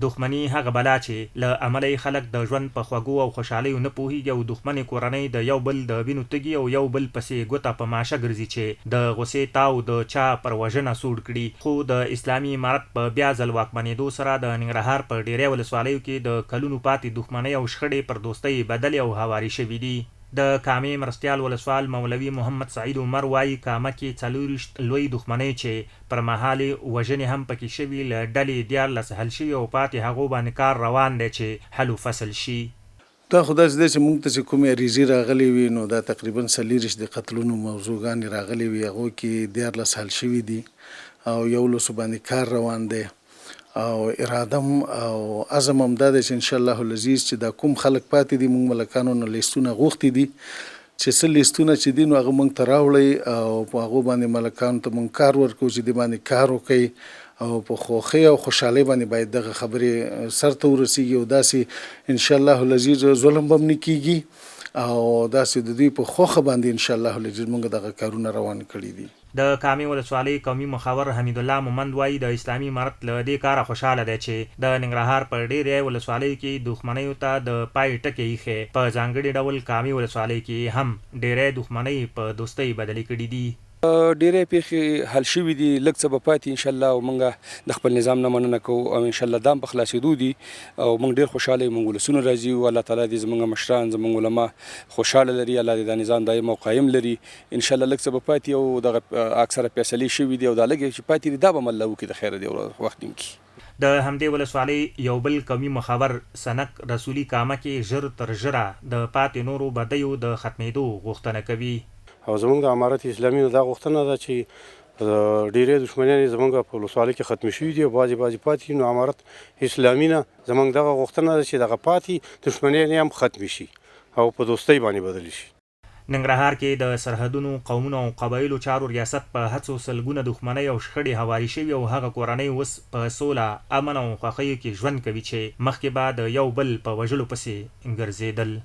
دښمني هغه بلا چې له امله یې خلک د ژوند په خوږو او خوشحالیو نه پوهیږي او دښمنې کورنۍ د یو بل د وینو تږي او یو بل پسې ګوته په ماشه ګرځي چې د غوسې تاو د چا پر وژنه سوړ کړي. خو د اسلامي امارت په بیا ځل واکمنېدو سره د ننګرهار په ډېری ولسوالیو کې د کلونو پاتې دښمنۍ او شخړې پر دوستۍ بدلې او هوارې شوې دي. د کامې مرستیال ولسوال مولوي محمد سعید عمر وايي، کامه کې 24 لوی دښمنۍ چې پر مهال یې وژنې هم پکې شوي، له ډلې یې 13 حل شوي او پاتې هغو باندې کار روان دی چې حل و فصل شي. دا خو داسې ده چې موږ ته چې کومې عریضې راغلې وي نو دا تقریباً 24 د قتلونو موضوع ګانې راغلې وي، هغو کې 13 حل شوي دي او یولسو باندې کار روان دی او اراده هم او عزم هم دا دی چې ان شاء الله العزیز چې دا کوم خلک پاتې دي، موږ ملکانو نه لیستونه غوښتي دي چې څه لیستونه چې دي نو هغه موږ ته راوړئ او په هغو باندې ملکانو ته موږ کار ورکوو چې دې باندې کار وکړئ او په خوښۍ او خوشحالۍ باندې باید دغه خبرې سرته ورسیږي او داسې ان شاء الله العزیز ظلم به هم نه کیږي او داسې د دوی په خوښه باندې ان شاء الله العزیز موږ دغه کارونه روان کړي دي. د کامې ولسوالۍ قومي مخور حمیدالله مومند وايي، د اسلامي امارت له دې کاره خوشحاله دی چې د ننګرهار په ډېری ولسوالیو کې دښمنیو ته د پای ټکی ایښی، په ځانګړي ډول کامې ولسوالۍ کې یې هم ډېری دښمنۍ په دوستۍ بدلې کړې دي. ډېری پېښې حل شوې دي، لږ څه به پاتې ان شاءالله او موږ د خپل نظام نه مننه کوو او ان شاءالله دا هم په خلاصېدو دي او موږ ډېر خوشحاله یو، موږ ولسونه راضي یو، الله تعالی دې زموږ مشران، زموږ علما خوشحاله لري، الله دې دا نظام دایم او قایم لري. ان شاء الله لږ څه به پاتې او دغه اکثره فیصلې شوې دي او دا لږې چې پاتې دي دا به هم الله وکړي د خیره دې وخت نیم کړي. د همدې ولسوالۍ یو بل قومي مخور سنک رسولي کامه کې ژر تر ژره د پاتې نورو بدیو د ختمېدو غوښتنه کوي. او زمونږ د امارت اسلامي نه دا غوښتنه ده چې ډیری دښمنیانې زمونږ په ولسوالۍ کې ختمې شوې دي او بعضې بعضې پاتې دي نو امارت اسلامي نه زمونږ دغه غوښتنه ده چې دغه پاتې دښمنیانې هم ختمې شي او په دوستۍ باندې بدلې شي. ننګرهار کې د سرحدونو، قومونو او قبایلو چارو ریاست په هڅو سلګونه دښمنۍ او شخړې هوارې شوي او هغه کورنۍ اوس په سوله، امن او خوښیو کې ژوند کوي چې مخکې به د یو بل په وژلو پسې ګرځېدل.